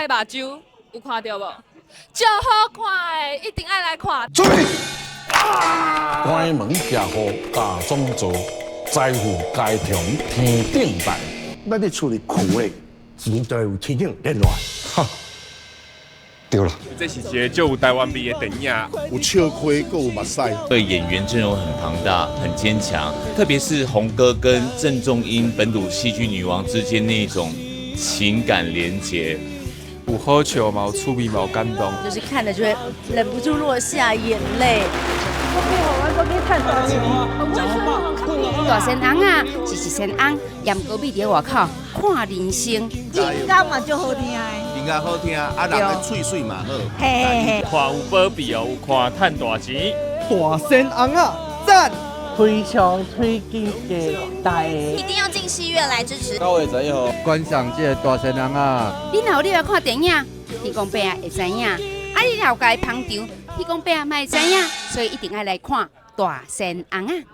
仔的目睭有看著無？足好看的，一定愛來看。準備。關門徛戶假裝做，財富皆從天頂來。咱佇厝裡苦的錢就會有天頂連來。哈，對啦。這是一个足有台灣味的電影，有笑虧，閣有目屎。對演員陣容很龐大，很堅強，特別是洪哥跟鄭中英本土戲劇女王之間那種情感連結，有好笑嘛，有趣味嘛，有感動，就是看了就會忍不住落下眼淚。大仙翁仔是一仙翁，毋過覕佇外口看人生。音樂嘛足好聽的，音樂好聽，啊人的喙水嘛好。嘿嘿嘿。看有保庇哦，有看趁大錢。大仙翁仔，讚！非常推薦給大家，一定要進戲院來支持。9月11號觀賞這個大仙翁仔。你若有入來看電影，天公伯仔會知影；啊，你若有共伊捧場，天公伯仔嘛會知影，所以一定愛來看大仙翁仔。